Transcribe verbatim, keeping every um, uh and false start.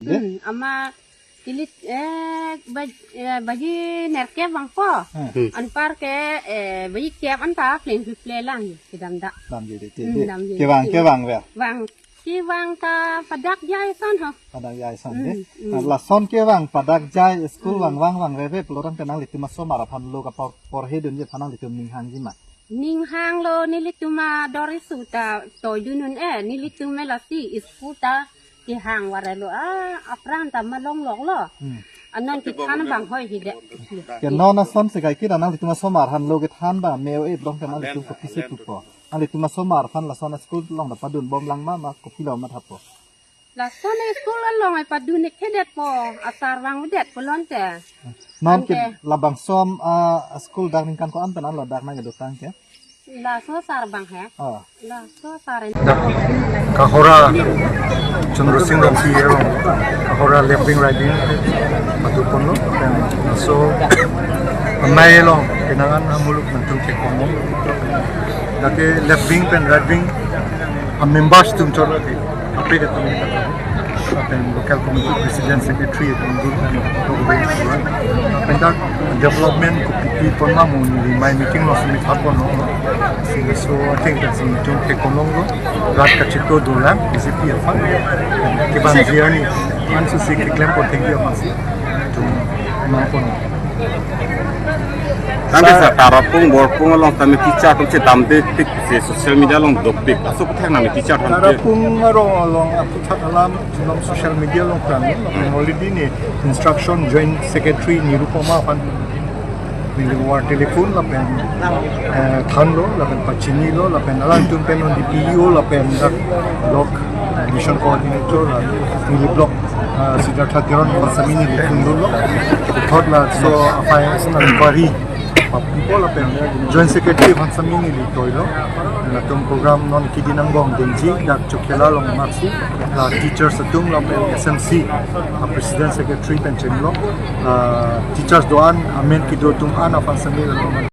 Hmm, ama neli, eh, baj-, eh, baji nerkep vangpo. Hmm. Anparke, eh, baji kep anta pleng ple lang kedam da. Damji dei, Hmm, dei. Damji. Kevang, kevang ver. Vang, kevang ta padak jai ason ho. Padak jai ason Hmm, dei. Hmm. Lason kevang padak jai school Hmm. vang vang vangve pulo tangte nanglitum asomar aphan lo kapor porhedunji aphan nanglitum ning hangji ma? Ning hanglo, nelitum ador isu ta toidun un eh, nelitum lasi school ta kehang varelo, ah, apran ta malongloklo. Hmm. Anon kethan abang hoi hide. Ke non asonsi kaiketa nanglitum asomar aphan lo kethan abang me-o-e pulo tangte nanglitum kopisi pupo? Nanglitum asomar aphan lason school along ta padun bom lang ma, ma kopilo mathappo? Lason school along ai padun-ik thedetpo, asar vangvedet pulote. Non ke Anke. Labangso, ah, school dak ningkan ko-an pen anlo dak nangkedotang ke? Laso sar abang he. Ah. Laso sar. Dak Kahora Chandra Sing Rongpi arong Kahora left wing, right wing patu ponlo. Then so amei along kenangan amuluk nangtum ke komo. Dak ke left wing pen right wing a members atum chot lagi. Kaprek atum ni kata. Lapen local committee president, secretary atum dun lapen dak development kopi pi pon ma mo neli amei meeting along si mithap ponlo. So I think that's in tune ke kono lo. Rat kachito dolang B J P aphan. Kevangji arni ansi si keklem pon thengji aphansi. Tum ma pon. Tangte sir, Tarapung, Borpung along tame teacher atum si damde tik si social media along dopik. Aso aphuthak nang teacher atum ke. Tarapung arong along aphuthak alam along social media along tame. Already ne instruction joint secretary Nirupama aphan neli war telephone lapen, eh, thanlo, lapen pachinilo, lapen alangtum pen non D P E O, lapen dak block, eh, mission coordinator, lapen neli block, eh, Siddhartha Teron aphan sami neli phone dunlo. Third laso afai inquiry papipo lapen joint secretary aphan sami neli toilo. Latum program non kidi nangbong dengji, dak Chokhela along maksi, la teachers atum lapen S M C, ah, president secretary pen chenglo, ah, teachers do-an, amen kedo atum an aphan sami latum